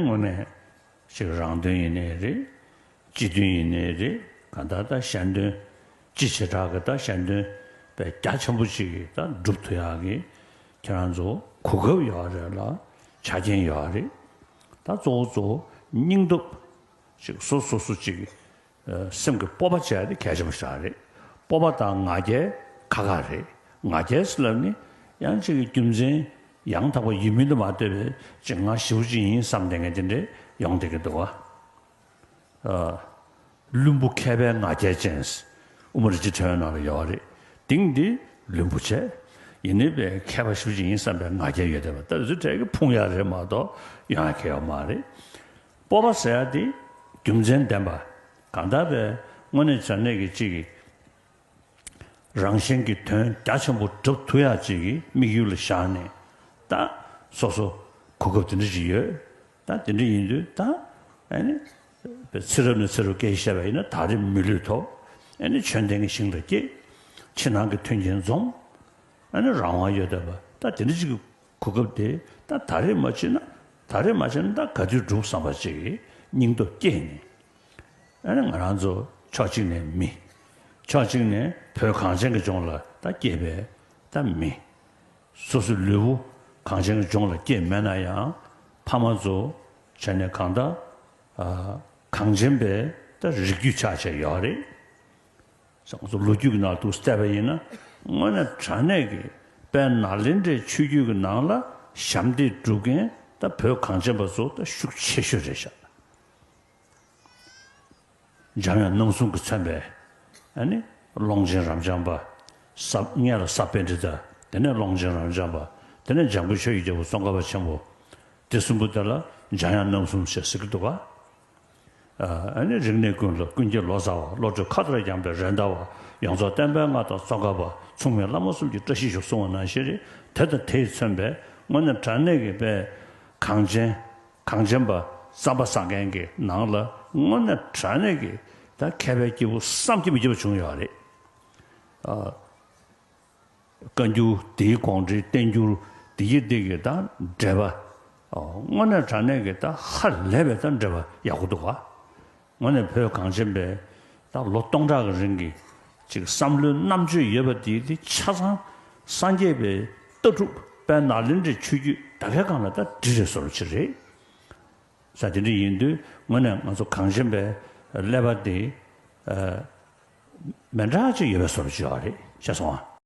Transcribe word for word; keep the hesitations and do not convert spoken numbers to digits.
ངོས་ནས་ཅིག་རང་དོན་ཡིན་ནའི་རེད། སྤྱི་དོན་ཡིན་ནའི་རེད། གང་ལྟར་ད་གཞན་དོན་སྤྱི་བྱེ་བྲག་གི་ད་གཞན་དོན་དཔེ་རྒྱ་ཆེན་པོ་ཅིག་གི་ད་སྒྲུབ་ཐུབ་ཡག་གི་ཁྱེད་རང་ཚོ་གོ་སྐབས་ཡོད་རེད་ལ་ཆ་རྐྱེན་ཡོད་རེད། ད་གཙོ་བོ་གཙོ་བོ་སྙིང་སྟོབས་ཅིག་སོ་སོ་སོ་ཅིག་གི་སེམས་ཀྱི་སྤོབས་པ་བྱས་ཏེ་གལ་ཆེན་པོ་ཞིག་རེད། སྤོབས་པ་དང་ང་རྒྱལ་ཁ་ཁ་རེད། ང་རྒྱལ་ཟེར་ལབ་ནི་ཡང་ཅིག་གི་རྒྱུ་མཚན་ཡང་དག་པ་ཡིན་མིན་དུ་མ་ལྟོས་པའི་ཅིག་ང་ཞེ་པོ་ཅིག་ཡིན་བསམ་བསྡད་མཁན་དེ་འདྲས་ཡོང་བསྡད་ཀྱི་འདུག་བ། ཨ། བླུན་པོ་མཁས་པའི་ང་རྒྱལ་ཅན། དབུ་མ་རིན་ཆེན་ཕྲེང་བའི་ནང་ལ་ཡོད་རེད། གཏིང་འདི་བླུན་པོ་བྱས། ཡིན་ནའི་པའི་མཁས་པ་ཞེ་པོ་ཅིག་ཡིན་བསམ་པའི་ང་རྒྱལ་ཡོད་བསྡད་པ་ད་རི་ཚོའི་གྲས་ཀྱི་ཕུང་ཡག་རེད་མ་གཏོགས་ཡོང་ཡག་གི་ཡོད་མ་རེད། སྤོབས་པ་ཟེར་ཡག་དེ་རྒྱུ་མཚན་ལྡན་པ། གང་ལྟར་པའི་དངོས་གནས་དྲང་གནས་ཀྱི་གཅིག་གི་རང་གཞན་གྱི་དོན་རྒྱ་ཆེན་པོ་སྒྲུབ་ཐུབ་ཡག་ཅིག་གི་དམིགས་ཡུལ་ལ་བཞག་ནས་ད་སོ་སོ་གོ་སྐབས་དེ་འདྲ་ཞིག་ཡོད། ད་དེ་འདྲ་ཡིན་དུས་ད་ཨ་ནི་པའི་ཚེ་རབས་ནས་ཚེ་རབས་སྐད་ཆ་བཤད་པ་ཡིན་ན་ད་རེས་མི་ལུས་ཐོབ། ཨ་ནི་ཆོས་ལྡན་གྱི་ཞིང་ལ་སྐྱེས། ཕྱི་ནང་གི་མཐུན་རྐྱེན་འཛོམས། ཨ་ནི་རང་དབང་ཡོད་བསྡད་པ་ད་དེ་འདྲ་ཅིག་གི་གོ་སྐབས་དེ་ད་ད་རེས་མ་བྱས་ན་ད་རེས་མ་བྱས་ན་ད་ག་དུས་སྒྲུབ་བསམ་པ་ཅིག་གི་སྙིང་སྟོབས་སྐྱེས་ནས། ཨ་ནི་ང་རང་ཚོ་ཕྱོགས་གཅིག་ནས་མི། ཕྱོགས་གཅིག་ནས་བོད་གངས་ཅན་གྱི་ལྗོངས་ལ་ད་སྐྱེས་པའི་ད་མི། སོ་སོའི་ལུས་པོ་གངས་ཅན་གྱི་ལྗོངས་ལ་སྐྱེས་མེད་ན་ཡང་ཕ་མ་ཚོ་བྱས་ནས་གང་ལྟར་ཨ་གངས་ཅན་པའི་ད་རིགས་རྒྱུད་ཆགས་བྱས་ཡོད་རེད། ང་ཚོ་ལོ་རྒྱུས་ཀྱི་ནང་དུ་བལྟས་པ་ཡིན་ན་དངོས་གནས་དྲང་གནས་ཀྱི་དཔལ་ནཱ་ལེནྡྲའི་ཆོས་བརྒྱུད་ཀྱི་ནང་ལ་ཞབས་འདེགས་སྒྲུབ་མཁན་ད་བོད་གངས་ཅན་པ་ཚོ་ད་ཤུགས་ཆེ་ཤོས་རེད་ཤག་འཇམ་དབྱངས་རྣམ་གསུམ་གྱིས་མཚོན་པའི་ཨ་ནི་ཀློང་ཆེན་རབ་འབྱམས་པ། ས་སྔོན་ལ་ས་པཎྜི་ཏ། དེ་ནས་ཀློང་ཆེན་རབ་འབྱམས་པ། དེ་ནས་འཇམ་མགོན་ཆོས་ཀྱི་རྒྱལ་པོ་ཙོང་ཁ་པ་ཆེན་པོ། དེ་གསུམ་པོ་དེ་ལ་འཇམ་དབྱངས་རྣམ་གསུམ་ཞེས་ཟེར་གྱི་འདུག་ག་ཨ་ནི་རིག་གནས་ཀུན་ལ་ཀུན་གྱིས་ལོ་ཙཱ་བ། བློ་གྲོས་མཁའ་ལྟར་འགྱངས་པའི་རེད་མདའ་བ། ཡོངས་རྫོགས་བསྟན་པའི་མངའ་བདག་ཙོང་ཁ་པ། མཚུངས་མེད་བླ་མ་གསུམ་གྱི་བཀྲ་ཤིས་ཤོག་གསུང་བ་ནང་བཞིན་རེད། དེ་དང་དེས་མཚོན་པའི་དངོས་གནས་དྲང་གནས་ཀྱི་དཔེ་གངས་ཅན། གངས་ཅན་པ་རྩམ་པ་ཟ་མཁན་གྱི་ནང་ལ་དངོས་གནས་དྲང་གནས་ཀྱི་ད་མཁས་པའི་སྐྱེས་བུ་བསམ་གྱིས་མི་ཁྱབ་པ་བྱུང་ཡོད་རེད། ཨ། བཀའ་འགྱུར་དེའི་དགོངས་འགྲེལ་བསྟན་འགྱུར་དེ་ཡི་སྟེང་གི་ད་འགྲེལ་པ། ཨོ། དངོས་གནས་དྲང་གནས་ཀྱི་ད་ཧ་ལས་པའི་ད་འགྲེལ་པ་ཡག་པོ་འདུག་ག་དངོས་གནས་བོད་གངས་ཅན་པའི་ད་ལོ་སྟོང་ཕྲག་གི་རིང་གི་ཅིག་བསམ་བློའི་རྣམ་དཔྱོད་ཡོད་པ་དེ་དེ་ཆ་ཚང་སངས་རྒྱས་པའི་ལྟ་གྲུབ་དཔལ་ནཱ་ལེནྡྲའི་ཆོས་བརྒྱུད་ད་གའི་སྒང་ལ་ད་འདྲེས་རེད་བཟོ་འདྲ་ཅིག་རེད། ས་དེ་འདྲ་ཡིན་དུས་དངོས་གནས་ང་ཚོ་གངས་ཅན་པའི་ཀླད་པ་དེ་ཨ་མི་འདྲ་ཅིག་ཡོད་པའི་བཟོ་འདྲ་ཅིག་ཡོད་རེད། ཤེས་སོང་ཨ།